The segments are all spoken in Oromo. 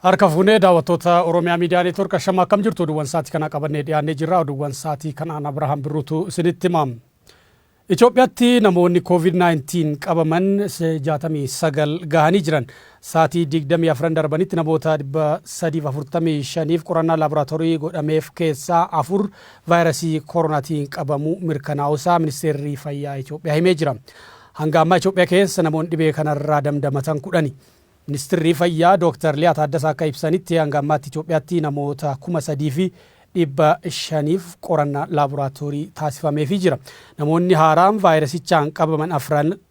Harka fuunee daawwattoota Oromiyaa Miidiyaa Neetwoork, ashama, akkam jirtu? Oduuwwan sa'aatii kana qabannee dhiyaannee jirra. Oduuwwan sa'aatii kanaan Abrahaam Birruutu isinitti hima. Itoophiyaatti namoonni COVID-19 qabaman 69 gahanii jiran. Sa'aatii 24 darbanitti namoota 345f qorannaa laaboraatoorii godhameef keessaa 4 vaayirasii koronaatiin qabamuu mirkanaa'uusaa Ministeerri Fayyaa Itoophiyaa himee jira. Hanga ammaa Itoophiyaa keessa namoonni dhibee kanarraa damdamatan 10. Ministirri Fayyaa Dooktar Liyaa Taaddasaa akka ibsanitti, hanga ammaatti Itoophiyaatti namoota 3,500f qorannaa laaboraatoorii taasifameefii jira. Namoonni haaraan vaayirasichaan qabaman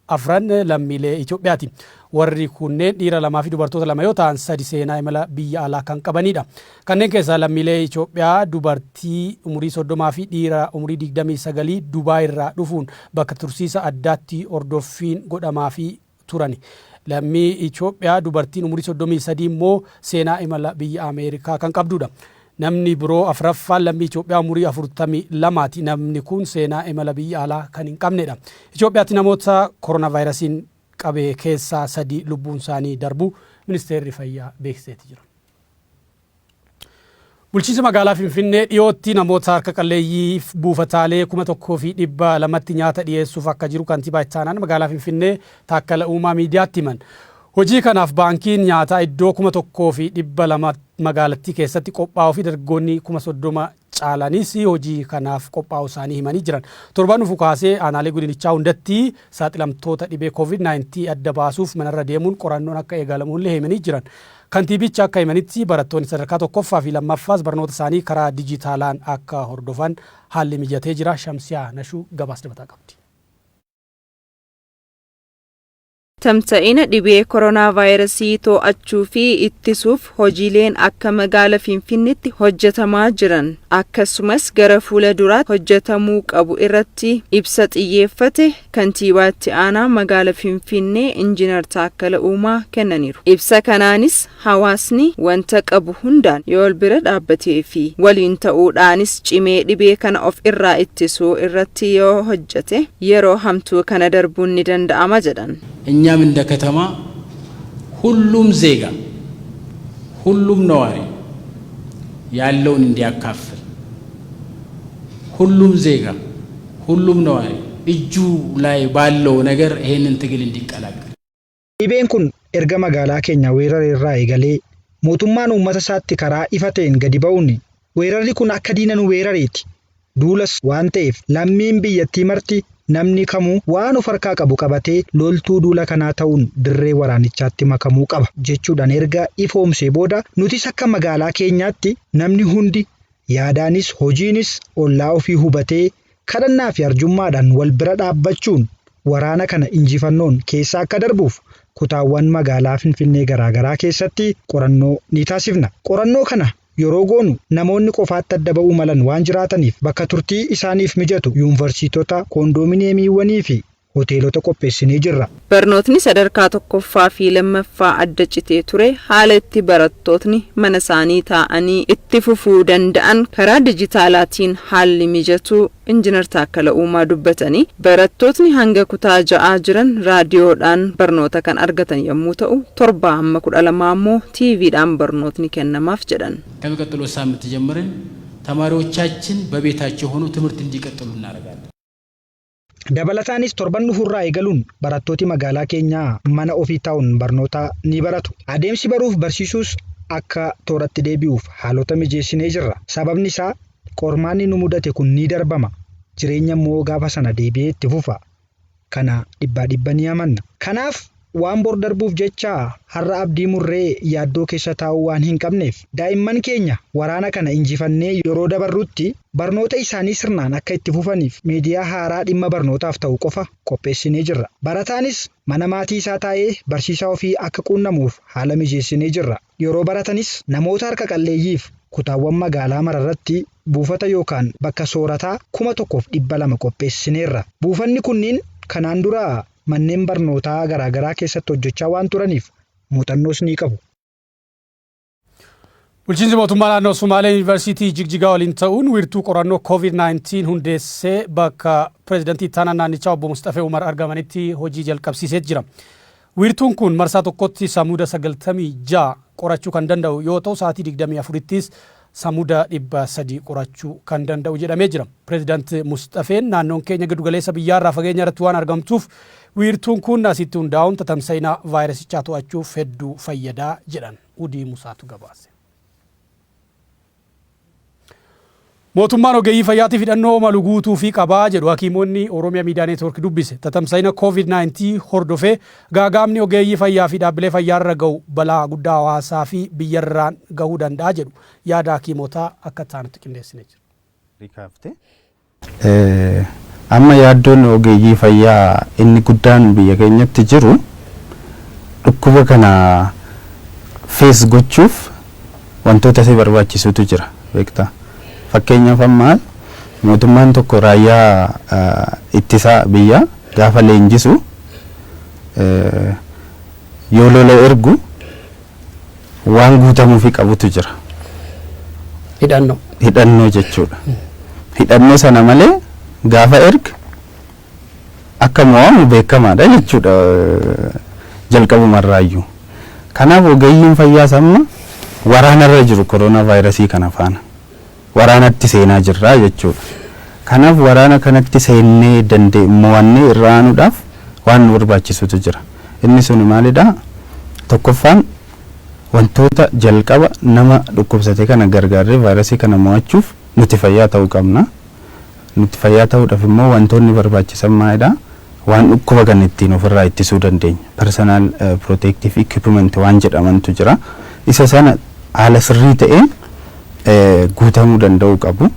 afran lammiilee Itoophiyaati. Warri kunneen dhiira 2 fi dubartoota 2 yoo ta'an, 3 seenaa imala biyya alaa kan qabanidha. Kanneen keessaa lammiilee Itoophiyaa dubartii umurii 30 fi dhiira umurii 29 Dubaay irraa dhufuun bakka tursiisa addaatti hordoffiin godhamaafii turani. Lammii Itoophiyaa dubartiin umurii 33 immoo seenaa imala biyya Ameerikaa kan qabdudha. Namni biroo afraffaan lammii Itoophiyaa umurii 42ti. Namni kun seenaa imala biyya alaa kan hin qabnedha. Itoophiyaatti namoota koronaavaayirasiin qabe keessaa 3 lubbuun isaanii darbuu Ministeerri Fayyaa beeksiseeti jira. Bulchiinsi magaalaa Finfinnee dhiyootti namoota harka qalleeyyiif buufataalee 1,200tti nyaata dhiyeessuuf akka jiru kantiibaa itti aanaan magaalaa Finfinnee Taakkala Uumaa miidiyaatti himan. Hojii kanaaf baankiin nyaataa iddoo 1,200 magaalattii keessatti qophaa'uu fi dargaggoonni 30,000 caalanis hojii kanaaf qophaa'uu isaanii himanii jiran. Torban dhufu kaasee aanaalee godinichaa hundatti saaxilamtoota dhibee COVID-19 adda baasuuf manarra deemuun qorannoon akka eegalamu illee himanii jiran. Kantiibichi akka himanitti, barattoonni sadarkaa tokkoffaa fi lammaffaas barnoota isaanii karaa dijitaalaan akka hordofan haalli mijatee jira. Shamsiyaa Nashuu gabaasa dabalataa qabdi. Tamsa'ina dhibee koronaavaayirasii to'achuu fi ittisuuf hojiileen akka magaala Finfinneetti hojjetamaa jiran akkasumas gara fuula duraatti hojjetamuu qabu irratti ibsa xiyyeeffate kantiibaa itti aanaa magaala Finfinnee Injiinar Taakkala Uumaa kennaniiru. Ibsa kanaanis hawaasni wanta qabu hundaan yoo wal bira dhaabbatee fi waliin ta'uudhaanis cimee dhibee kana of irraa ittisuu irratti yoo hojjete yeroo hamtuu kana darbuun ni danda'ama jedhan. እኛም እንደ ከተማ ሁሉም ዜጋ፣ ሁሉም ነዋሪ ያለውን እንዲያካፍል፣ ሁሉም ዜጋ፣ ሁሉም ነዋሪ እጁ ላይ ባለው ነገር ይሄንን ትግል እንዲቀላቀል Dhibeen kun erga magaalaa keenya weerare irraa eegalee mootummaan uummata isaatti karaa ifa ta'een gadi ba'uun weerarri kun akka diina nu weerareeti. Duulas waan ta'eef lammiin biyyattii marti, namni kamuu waan of harkaa qabu qabatee loltuu duula kanaa ta'uun dirree waraanichaatti makamuu qaba jechuudhaan erga ifoomsee booda, nutis akka magaalaa keenyaatti namni hundi yaadaanis hojiinis ollaa ofii hubatee kadhannaa fi arjummaadhaan wal bira dhaabbachuun waraana kana injifannoon keessa akka darbuuf kutaawwan magaalaa Finfinnee garaagaraa keessatti qorannoo ni taasifna. Qorannoo kana yeroo goonu namoonni qofaatti adda ba'uu malan waan jiraataniif bakka turtii isaaniif mijatu yuunvarsiitota, koondoomineemiiwwanii fi hoteelota qopheessinee jirra. Barnootni sadarkaa tokkoffaa fi lammaffaa adda citee ture haala itti barattootni mana isaanii taa'anii itti fufuu danda'an karaa dijitaalaatiin haalli mijatu Injiinar Taakkala Uumaa dubbatanii, barattootni hanga kutaa ja'aa jiran raadiyoodhaan barnoota kan argatan yommuu ta'u, 7 hamma 12 immoo TVdhaan barnootni kennamaaf jedhan. ከሚቀጥለው ሳምንት ጀምረን ተማሪዎቻችን በቤታቸው ሆነው ትምህርት እንዲቀጥሉ እናደርጋለን። Dabalataanis torban dhufurraa eegaluun barattooti magaalaa keenyaa mana ofii taa'uun barnoota ni baratu. Adeemsi baruuf barsiisuus akka tooratti deebi'uuf haalota mijeessinee jirra. Sababni isaa qormaanni nu mudate kun ni darbama. Jireenya immoo gaafa sana deebi'ee itti fufa. Kana dhibbaa dhibba ni amanna. Kanaaf waan bor darbuuf jecha har'a abdii murree yaaddoo keessa taa'uu waan hin qabneef, daa'imman keenya waraana kana injifannee yeroo dabarrutti barnoota isaanii sirnaan akka itti fufaniif miidiyaa haaraa dhimma barnootaaf ta'u qofa qopheessinee jirra. Barataanis mana maatii isaa taa'ee barsiisaa ofii akka quunnamuuf haala mijeessinee jirra. Yeroo baratanis namoota harka qalleeyyiif kutaawwan magaalaa mararratti buufata yookaan bakka soorataa 1,200 qopheessineerra. Buufanni kunniin kanaan dura manneen barnootaa garaagaraa keessatti hojjechaa waan turaniif muuxannoos ni qabu. Bulchiinsi mootummaa naannoo Sumaalee Yuunivarsiitii Jigjigaa waliin ta'uun wiirtuu qorannoo COVID-19 hundeessee bakka pireezidantii ittaanaa naannichaa obbo Mustafee Umar argamanitti hojii jalqabsiisee jira. Wiirtuun kun marsaa tokkotti samuuda 96 qorachuu kan danda'u yoo ta'u, sa'aatii 24ttis samuuda 300 qorachuu kan danda'u jedhamee jira. Pireezidaant Musxafeen naannoon keenya giddugaleessa biyyaarraa fageenya irratti waan argamtuuf wiirtuun kun asitti hundaa'uun tatamsa'ina vaayirasichaa to'achuuf hedduu fayyadaa jedhan. Udii Musaatu gabaase. Mootummaan ogeeyyii fayyaatiif hidhannoo malu guutuu fi qabaa jedhu hakiimonni Oromiyaa Miidiyaa Neetwoork dubbise. Tatamsa'ina COVID-19 hordofee gaagaamni ogeeyyii fayyaa fi dhaabbilee fayyaarra ga'u balaa guddaa hawaasaa fi biyyarraan gahuu danda'a jedhu. Yaada hakiimotaa akka taanutti qindeessine jira. Amma yaaddoon ogeeyyii fayyaa inni guddaan biyya keenyatti jiru dhukkuba kana face gochuuf wantoota si barbaachisutu jira, beektaa. Fakkeenyaaf, amma mootummaan tokko raayyaa ittisaa biyyaa gaafa leenjisu, yoo lola ergu, waan guutamuufi qabutu jira. Hidhannoo. Hidhannoo jechuudha. Hidhannoo sana malee gaafa erga akka mo'amu beekamaadha jechuudha jalqabumarraayyuu. Kanaaf ogeeyyiin fayyaas amma waraanarra jiru, koronaa vaayirasii kana faana. Waraanatti seenaa jirra jechuudha. Kanaaf waraana kanatti seennee dandee mo'annee irra aanuudhaaf waan nu barbaachisutu jira. Inni sun maalidhaa? Tokkoffaan, wantoota jalqaba nama dhukkubsate kana gargaarree vaayirasii kana mo'achuuf nuti fayyaa ta'uu qabna. Nuti fayyaa ta'uudhaaf immoo wantoonni barbaachisan maalidhaa? Waan dhukkuba kana ittiin ofirraa ittisuu dandeenya. Personal protective equipment waan jedhamantu jira. Isa sana haala sirrii ta'een guutamuu danda'uu qabu.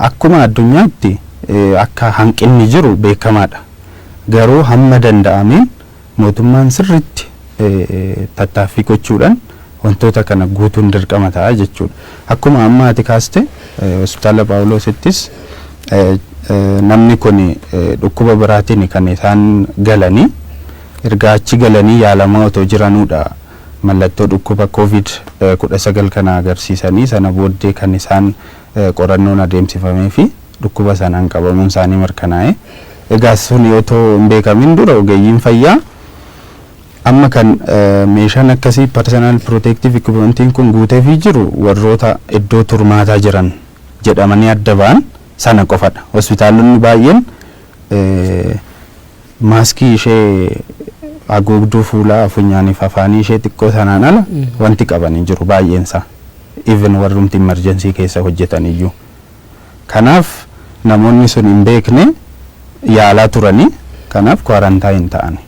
Akkuma addunyaatti akka hanqinni jiru beekamaadha. Garuu hamma danda'ameen mootummaan sirriitti tattaaffii gochuudhaan wantoota kana guutuun dirqama ta'a jechuudha. Akkuma amma ati kaaste, hospitaala Paawuloosittis namni kun dhukkuba biraatiin kan isaan galanii, erga achi galanii yaalamaa otoo jiranuudha mallattoo dhukkuba COVID 19 kana agarsiisanii, sana booddee kan isaan qorannoon adeemsifamee fi dhukkuba sanaan qabamuun isaanii mirkanaa'e. Egaa sun otoo hin beekamin dura ogeeyyiin fayyaa amma kan meeshaan akkasii, personal protective equipmentiin kun guuteefii jiru, warroota iddoo turmaataa jiran jedhamanii adda ba'an sana qofadha. Hospitaalonni baay'een maaskii ishee haguugduu fuulaa, funyaaniif afaanii ishee xiqqoo sanaan ala wanti qaban hin jiru baay'eensaa. Even warrumti emergency keessa hojjetan iyyuu. Kanaaf namoonni sun hin beekne yaalaa turanii, kanaaf quarantine ta'an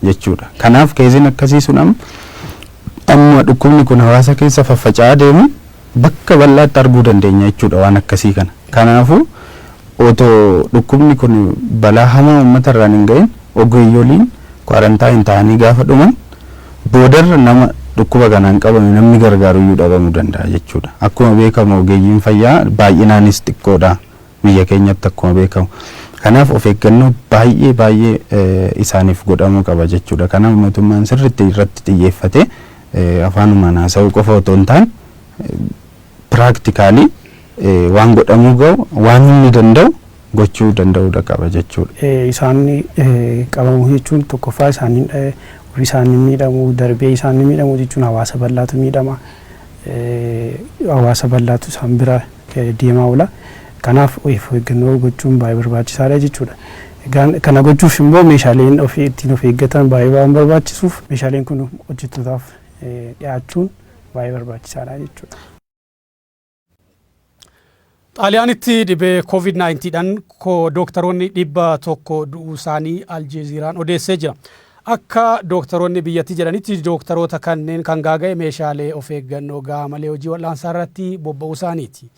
jechuudha. Kanaaf caseiin akkasii sun amma dhukkubni kun hawaasa keessa faffaca'aa deemu bakka bal'aatti arguu dandeenya jechuudha waan akkasii kana. Kanaafuu otoo dhukkubni kun balaa hamaa uummata irraan hin ga'in ogeeyyoliin quarantine ta'anii gaafa dhuman, boodarra nama dhukkuba kanaan qabame namni gargaaru iyyuu dhabamuu danda'a jechuudha. Akkuma beekamu ogeeyyiin fayyaa baay'inaanis xiqqoodha biyya keenyatti akkuma beekamu. Kanaaf of eeggannoo baay'ee baay'ee isaaniif godhamuu qaba jechuudha. Kanaaf mootummaan sirriitti irratti xiyyeeffatee, afaanumaan haasa'uu qofa otoo hin taane, practically waan godhamuu ga'u, waan inni danda'u gochuu danda'uudha qaba jechuudha. Isaan qabamuu jechuun tokkoffaa isaanii ofii isaanii miidhamuu darbee isaanii miidhamuu jechuun hawaasa bal'aatu miidhama. Hawaasa bal'aatu isaan bira deemaa oola. Kanaaf of eeggannoo gochuun baay'ee barbaachisaadha jechuudha. Kana gochuuf immoo meeshaaleen ofii ittiin of eeggatan baay'ee waan barbaachisuuf, meeshaaleen kun hojjettootaaf dhiyaachuun baay'ee barbaachisaadha jechuudha. Xaaliyaanitti dhibee COVID-19dhaan dooktaroonni 100 du'uu isaanii Aljeeziraan odeessee jira. Akka dooktaroonni biyyattii jedhanitti, dooktaroota kanneen kan gaaga'e meeshaalee of eeggannoo gahaa malee hojii wal'aansaa irratti bobba'uu isaaniiti.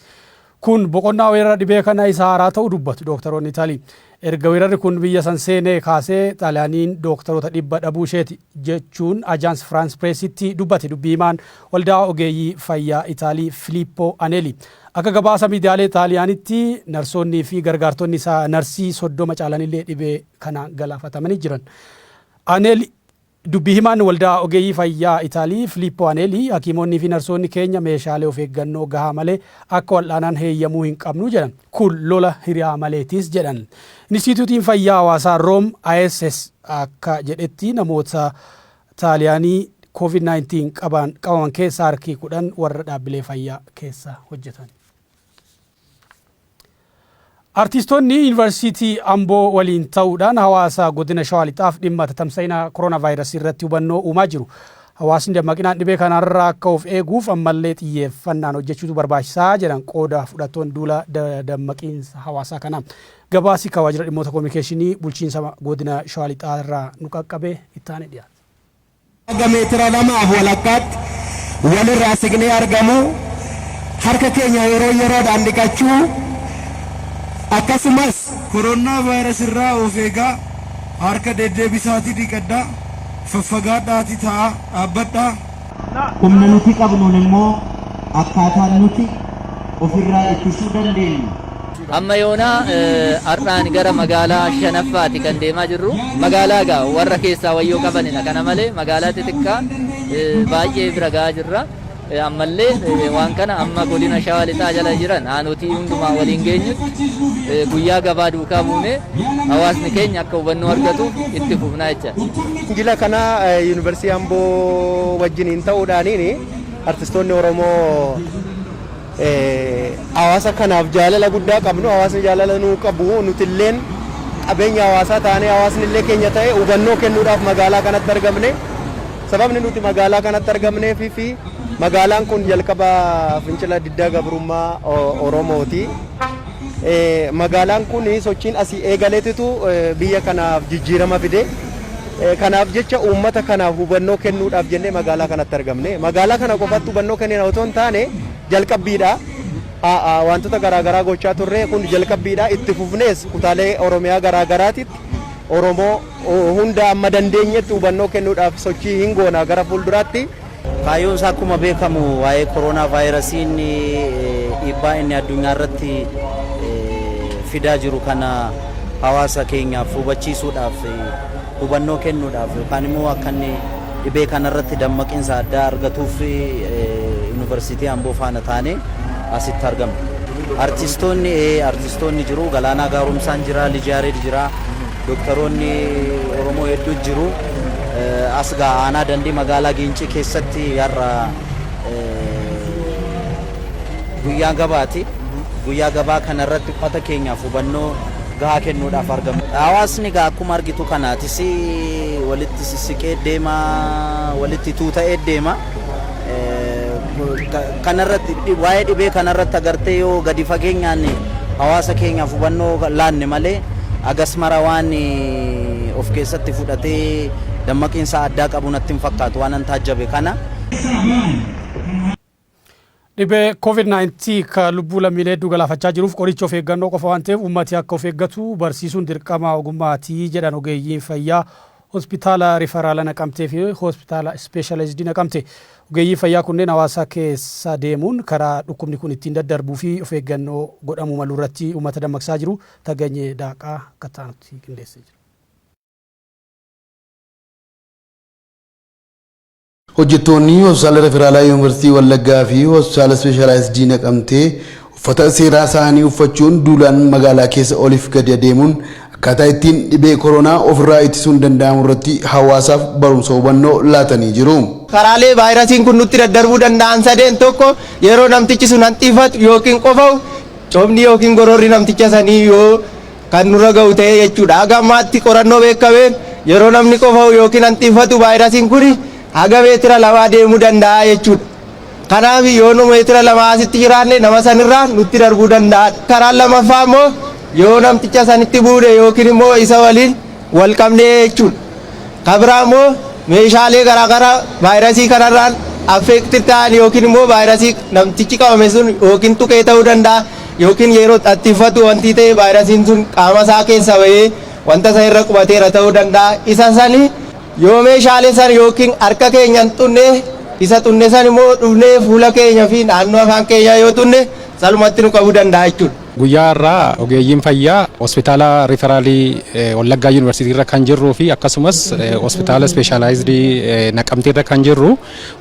Kun boqonnaa weerara dhibee kana isa haaraa ta'uu dubbatu dooktaroonni Itaalii. Erga weerarri kun biyya san seenee kaasee Xaaliyaaniin dooktaroota 100 dhabuu isheeti jechuun Ajaans Firaans Pireesitti dubbate dubbii himaan waldaa ogeeyyii fayyaa Itaalii Filiippoo Aneeli. Akka gabaasa miidiyaalee Xaaliyaanitti narsoonnii fi gargaartonni isaa narsii 30 caalanillee dhibee kana galaafatamanii jiran. Aneeli Dubbii himaan waldaa ogeeyyii fayyaa Itaalii Filiippoo Aneelii hakiimonni fi narsoonni keenya meeshaalee of eeggannoo gahaa malee akka wal'aanaan heeyyamuu hin qabnu jedhan. Kun lola hiriyaa maleetis jedhan. Inistituutiin Fayyaa Hawaasaa Room ISS akka jedhetti namoota Xaaliyaanii COVID-19 qabaman keessaa harki 10 warra dhaabbilee fayyaa keessa hojjetan. Artistoonni Yuunivarsiitii Amboo waliin ta'uudhaan hawaasa godina Shawaa Lixaaf dhimma tatamsa'ina koronaa vaayirasii irratti hubannoo uumaa jiru. Hawaasni dammaqinaan dhibee kanarraa akka of eeguuf ammallee xiyyeeffannaan hojjechuutu barbaachisaa jedhan qooda fudhattoonni duula dammaqiinsa hawaasaa kanaa. Gabaasi kan waajjira dhimmoota kominikeeshinii bulchiinsa godina Shawaa Lixaa irraa nu qaqqabe itti aanee dhiyaata. Hanga meetira lamaaf walakkaatti walirraa siqnee argamuu, harka keenya yeroo yeroodhaan dhiqachuu, akkasumas. Koroonnaa Vaayirasi irraa of eegaa, harka deddeebisaatii dhiqadhaa, faffagaadhaatii taa'aa, dhaabbadhaa. Humna nuti qabnuun immoo akkaataan nuti ofirraa ittisuu dandeenyu. Amma yoonaa har'aan gara magaalaa shanaffaati kan deemaa jirru. Magaalaa egaa warra keessaa wayyoo qabanidha. Kana malee magaalaa xixiqqaa baay'ee bira gahaa jirra. Ammallee waan kana amma godina Shawaa Lixaa jala jiran aanotii hundumaa waliin geenyutti guyyaa gabaa duukaa buunee hawaasni keenya akka hubannoo argatuuf itti fufnaa jecha. Jila kana Yuunivarsiitii Amboo wajjiniin ta'uudhaaniin artistoonni Oromoo hawaasa kanaaf jaalala guddaa qabnu, hawaasni jaalala nuu qabu, nutilleen qabeenya hawaasaa taanee hawaasni illee keenya ta'e hubannoo kennuudhaaf magaalaa kanatti argamne. Sababni nuti magaalaa kanatti argamneef fi magaalaan kun jalqaba fincila diddaa gabrummaa Oromooti. Magaalaan kun sochiin asii eegaleetitu biyya kanaaf jijjiirama fide. Kanaaf jecha uummata kanaaf hubannoo kennuudhaaf jennee magaalaa kanatti argamne. Magaalaa kana qofatti hubannoo kennina otoo hin taane jalqabbiidha. Wantoota garaagaraa gochaa turre, kun jalqabbiidha. Itti fufnees kutaalee Oromiyaa garaagaraatitti Oromoo hunda amma dandeenyetti hubannoo kennuudhaaf sochii hin goona gara fuulduraatti. Kaayyoon isaa akkuma beekamu waa'ee koronaa vaayirasiin dhiibbaa inni addunyaa irratti fidaa jiru kana hawaasa keenyaaf hubachiisuudhaaf, hubannoo kennuudhaaf yookaan immoo akka inni dhibee kanarratti dammaqinsa addaa argatuuf Yuunivarsiitii Amboo faana taanee asitti argamna. Artistoonni jiru, Galaanaa Gaaromsaan jira, Lij Yaareed jira, dooktaroonni Oromoo hedduu jiru. As gaa aanaa Dandii magaalaa Giincii keessatti har'a guyyaa gabaati. Guyyaa gabaa kanarratti uummata keenyaaf hubannoo gahaa kennuudhaaf argamu. Hawaasni gaa akkuma argitu kanaatis walitti sissiqee deema, walitti tuuta'ee deema. Kanarratti waa'ee dhibee kanarratti agartee yoo gadi fageenyaan hawaasa keenyaaf hubannoo laanne malee agas mara waan of keessatti fudhatee dammaqiinsa addaa qabu natti hin fakkaatu waan an taajjabe kana. Dhibee COVID-19 ka lubbuu lammiilee hedduu galaafachaa jiruuf qoricha of eeggannoo qofa waan ta'eef uummati akka of eeggatu barsiisuun dirqama ogummaatii jedhan ogeeyyiin fayyaa hospitaala riferaala Naqamtee fi hospitaala ispeeshalaayizidii Naqamte. Ogeeyyiin fayyaa kunneen hawaasa keessa deemuun karaa dhukkubni kun ittiin daddarbuu fi of eeggannoo godhamuu malu irratti uummata dammaqsaa jiru. Taganyee Daaqaa akka taanutti qindeessee jira. Hojjettoonni Hospitaala Referaalaa Yuunivarsiitii Wallaggaa fi Hospitaala Ispeeshalaayizidii Naqamtee uffata seeraa isaanii uffachuun duulaan magaalaa keessa oliif gadi adeemuun akkaataa ittiin dhibee koronaa ofirraa ittisuun danda'amu irratti hawaasaaf barumsa hubannoo laatanii jiru. Karaalee vaayirasiin kun nutti daddarbuu danda'an sadeen: tokko, yeroo namtichi sun hanxiifatu yookiin qofa'u, cobni yookiin gororri namticha sanii yoo kan nurra ga'u ta'e jechuudha. Haga ammaatti qorannoo beekameen yeroo namni qofa'u yookiin hanxiifatu vaayirasiin kun haga meetira 2 deemuu danda'a jechuudha. Kanaaf yoo nu meetira 2 asitti jiraanne nama sanirraa nutti darbuu danda'a. Karaan lamaffaa immoo yoo namticha sanitti buune yookiin immoo isa waliin wal qabnee jechuudha. Kan biraa immoo meeshaalee garaagaraa vaayirasii kanarraan affect ta'an yookiin immoo vaayirasii namtichi qabame sun yookiin tuqee ta'uu danda'a yookiin yeroo xattiffatu wanti ta'e vaayirasiin sun qaama isaa keessa bahee wanta isa irra qubateera ta'uu danda'a. Isa sani yoo meeshaalee san yookiin harka keenya hin xunne, isa xunne san immoo dhufnee fuula keenya fi naannoo afaan keenyaa yoo xunne salumatti nu qabuu danda'a jechuudha. Guyyaa har'aa ogeeyyiin fayyaa hospitaala referral Wallaggaa Yuunivarsiitii irra kan jirruu fi akkasumas hospitaala specialized Naqamtee irra kan jirru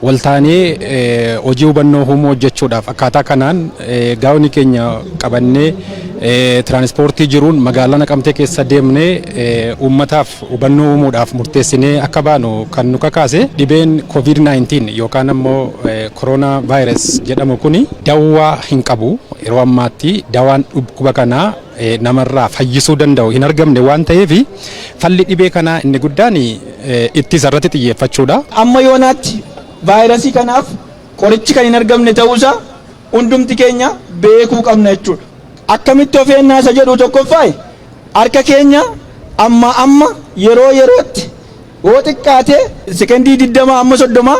waltaanee hojii hubannoo uumuu hojjechuudhaaf akkaataa kanaan gown keenya qabannee tiraanispoortii jiruun magaalaa Naqamtee keessa deemnee uummataaf hubannoo uumuudhaaf murteessinee akka baanu kan nu kakaase, dhibeen COVID-19 yookaan ammoo koronaa vaayirus jedhamu kuni dawwaa hin qabu. Yeroo ammaatti dawaan dhukkuba kanaa namarraa fayyisuu danda'u hin argamne waan ta'eef, falli dhibee kanaa inni guddaan ittisa irratti xiyyeeffachuudha. Amma yoonaatti vaayirasii kanaaf qorichi kan hin argamne ta'uusaa hundumti keenya beekuu qabna jechuudha. Akkamitti of eegnaa isa jedhu, tokkoffaa, harka keenya amma amma yeroo yerootti yoo xiqqaate sekendii 20 amma 30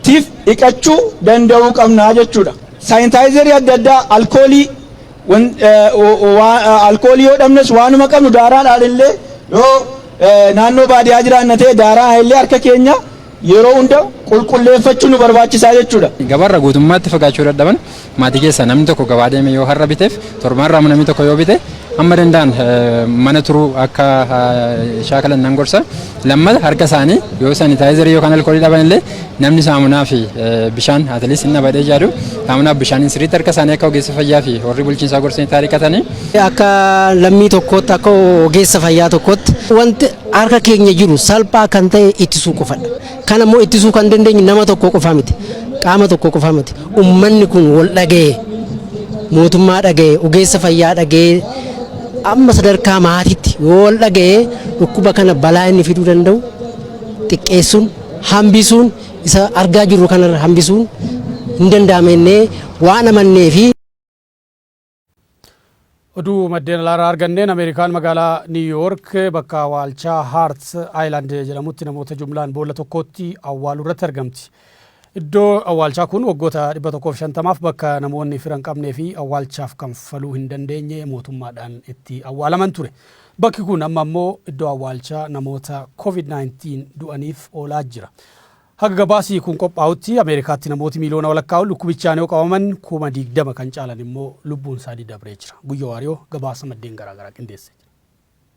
tiif dhiqachuu danda'uu qabna jechuudha. Sanitizer adda addaa, alkoolii yoo dhabnes waanuma qabnu daaraadhaan illee, yoo naannoo baadiyyaa jiraanna ta'e daaraa illee harka keenya yeroo hunda qulqulleeffachuu nu barbaachisaa jechuudha. Gabaarra guutummaatti fagaachuu dadhaban, maatii keessaa namni tokko gabaa deeme yoo har'a biteef, torbaanirraa namni tokko yoo bite, hamma danda'an mana turuu akka shaakalan nan gorsa. Lammata, harka isaanii yoo sanitizer yookaan alkoolii dhaban illee, namni saamunaa fi bishaan at least inni badhee jaadu saamunaa fi bishaaniin sirriitti harka isaanii akka ogeessa fayyaa fi warri bulchiinsaa gorsanii taariqatanii. Akka lammii tokkootti, akka ogeessa fayyaa tokkootti, wanti harka keenya jiru salphaa kan ta'e ittisuu qofadha. Kana immoo ittisuu kan dandeenyu nama tokko qofa miti. Qaama tokko qofa miti. Uummanni kun wal dhaga'ee, mootummaa dhaga'ee, ogeessa fayyaa dhaga'ee, amma sadarkaa maatiitti yoo wal dhaga'ee, dhukkuba kana balaa inni fiduu danda'u xiqqeessuun, hambisuun, isa argaa jirru kanarra hambisuun hin danda'amennee waan amannee fi Oduu maddeen alaaraa arganneen, Ameerikaan magaalaa Niw Yoork bakka awwaalchaa Haart Aayilaand jedhamutti namoota jumlaan boolla tokkotti awwaaluu irratti argamti. Iddoo awwaalchaa kun waggoota 150f bakka namoonni fira hin qabnee fi awwaalchaaf kanfaluu hin dandeenye mootummaadhaan itti awwaalaman ture. Bakki kun amma ammoo iddoo awwaalchaa namoota COVID-19 du'aniif oolaa jira. Haga gabaasii kun qophaa'utti Ameerikaatti namooti 1.5 miiliyoona ol dhukkubichaan yoo qabaman, 20,000 kan caalan immoo lubbuun isaanii dabree jira. Guyyoo Waariyoo gabaasa maddeen garaagaraa qindeesse.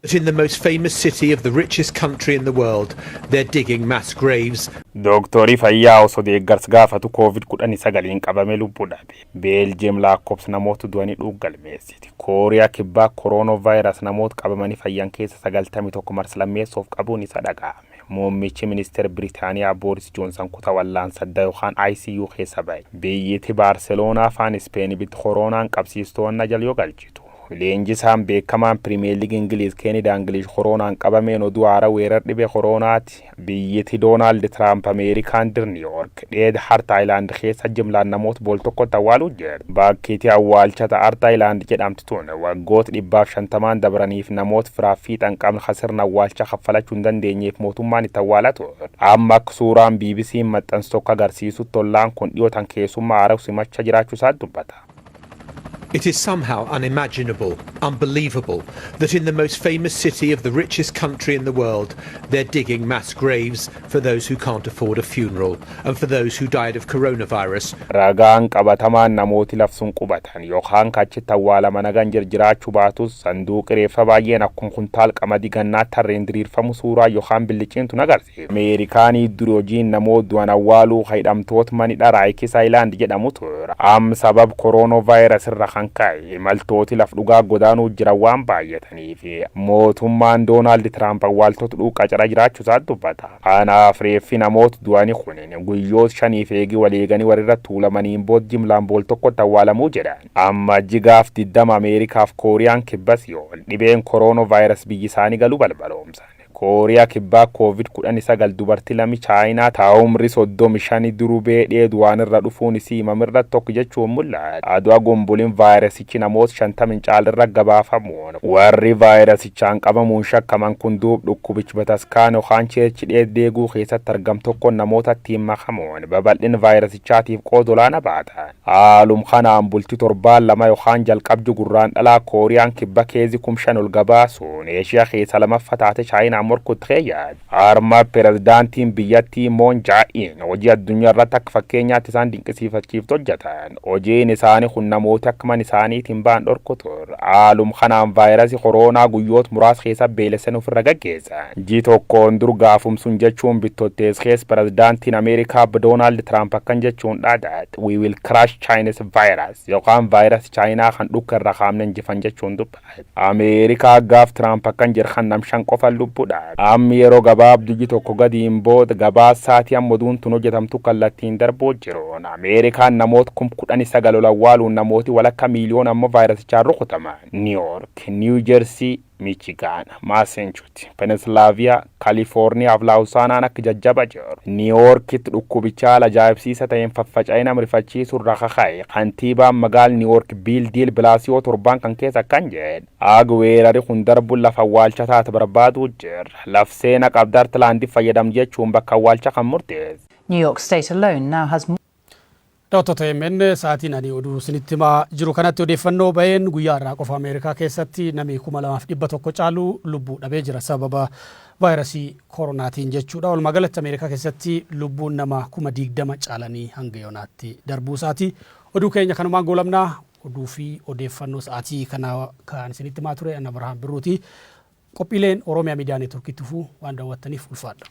But in the most famous city of the richest country in the world, they're digging mass graves. Dooktorii fayyaa osoo deeggarsa gaafatu COVID-19n qabame lubbuu dhabe. Beeljeem lakkoofsa namoota du'anii dhuug galmeessiti. Kooriyaa Kibbaa kooroonaa vaayirasi namoota qabamanii fayyan keessa 91 marsa lammeessoof qabuun isa dhaga'ame. Muummichi ministeera Biriitaaniyaa Booris Joonsan kutaa wallaansa addaa yookaan ICU keessa ba'e. Biyyiti Baarseloonaa afaan Ispeen ibiddi kooroonaan qabsiistoonna jala yoo galchitu. Leenjisaan beekamaan Pirimeer Liigii Ingiliiz Keenii Daangilish kooroonaan qabameen. Oduu haaraa weerar dhibee kooroonaati. Biyyiti Doonaald Tiraamp Ameerikaan dir Niiwoork dheeda Hart Aayilaand keessa jimlaan namoota bool tokkotti awwaaluu jira. Bakkiitii awwaalchata Hart Aayilaand jedhamtu tun waggoota 150n dabraniif namoota firaaf fiixan qabne sirna awwaalcha kaffalachuu hin dandeenyeef mootummaan itti awwaalaa ture. Amma akka suuraan BBC'n maxxansu tokko agarsiisutti, tollaan kun dhiyootan keessummaa haaraa simachaa jiraachuu isaa dubbata. It is somehow unimaginable, unbelievable, that in the most famous city of the richest country in the world, they're digging mass graves for those who can't afford a funeral and for those who died of coronavirus. Ragaan qabatamaan namooti lafsun qubatan yookaan kachitti awwaalaman hagan jiraachuu baatus, sanduuqi reeffa baay'een akkuma kuntaal qamadii gannaatti harreen diriirfamu suuraa yookaan billiciintu agarsiisa. Ameerikaanii duri hojiin namoota du'an awwaaluu hidhamtoota manidha Raayikis Aayilaand jedhamu ture. Amma sabab kooroonaa vaayirasii irra kan ka'e imaltooti laf dhugaa godaanuu jiran waan baay'ataniif, mootummaan Doonaald Tiraamp awwaaltota dhuuqa cara jiraachuu isaa dubbata. Kanaaf reeffi namoota du'anii kunin guyyoota 5f eegii wal eeganii walirra tuulamaniin booda jimlaan bool tokkotti awwaalamuu jedhan. Amma jigaaf 20 Ameerikaaf Kooriyaan Kibbas yoo dhibeen kooroonaa vaayirasii biyyi isaanii galuu balbaloomsan. Kooriyaa Kibbaa COVID-19 dubartii lami Chaayinaa taa umri 35 duruu beedhee du'aan irra dhufuun isii himamirra tokko jechuun mul'ata. Aduu gombuliin vaayirasichi namoota 50 caalirra gabaafamuun, warri vaayirasichaan qabamuun shakkaman kun duub dhukkubichi bataskaan yookaan church deeguu keessatti argam tokkoon namoota ittiin makamuun babal'ina vaayirasichaatiif qooda olaanaa baatan. Haalum kanaan bultii torbaan 2 yookaan jalqabji Gurraan Dhalaa Kooriyaan Kibba case 5,000 ol gabaasuun Eeshiyaa keessa lamaffaa taate Chaayinaa. morkutti keeyyaate. Harma pirezidaantiin biyyattii Moon Jaa'iin hojii addunyaa irratti akka fakkeenyaatti isaan dinqisiifachiiftu hojjetan. Hojiin isaanii kun namoota akka mana isaaniitiin ba'an dhorku ture. Haalum kanaan vaayirasii koronaa guyyoota muraasa keessa beelessan ofirra gaggeessan. Ji tokkoon dur gaafumsun jechuun bittottees keessa pirezidaantiin Ameerikaa Doonaald Tiraamp akkan jechuun dhaadate: "We will crush Chinese virus" yookaan vaayirasii Chaayinaa kan dhukka irra kaamne injifan jechuun dubbate. Ameerikaa gaaf Tiraamp akkan jedhu kan nam 5 qofa lubbuudha. Ammi yeroo gabaabduu ji tokko gadiin booda gabaa sa'aatii amma oduun tun hojjetamtu kallattiin darbuu jiru. Ameerikaan namoota 19,000 ol awwaaluun namooti walakka miiliyoona ammoo vaayirasichaan rukutaman. New York, New Jersey, Michigan, Massachusetts, Pennsylvania, California fi Laawusaanaan akka jajjaba jiru. New Yorkitti dhukkubicha haala ajaa'ibsiisa ta'een faffaca'ee nama rifachiisu irraa kaka'e. Kantiibaan magaala New York Bill de Blasio torban kan keessa akkan jedhe: "Ag weerari kun darbuun lafa awwaalcha taate barbaaduu jira. Laf seena qabda Artilaandii fayyadam" jechuun bakka awwaalcha kan murteesse. New York State alone now has Daawwattoota AMN, sa'aatiin ani oduu isinitti himaa jiru kanatti odeeffannoo baheen guyyaa irraa qofa Ameerikaa keessatti namni 2100 caalu lubbuu dhabee jira sababa vaayirasii koronaatiin jechuudha. Walumaa galatti Ameerikaa keessatti lubbuun nama 20,000 caalanii hanga yoonaatti darbuu isaati. Oduu keenya kanumaan goolabnaa. Oduu fi odeeffannoo sa'aatii kana kan isinitti himaa ture Anna Birhaan Birruuti. Qophiileen Oromiyaa Miidiyaa Neetworkiitti fufuu waan daawwattaniif ulfaadha.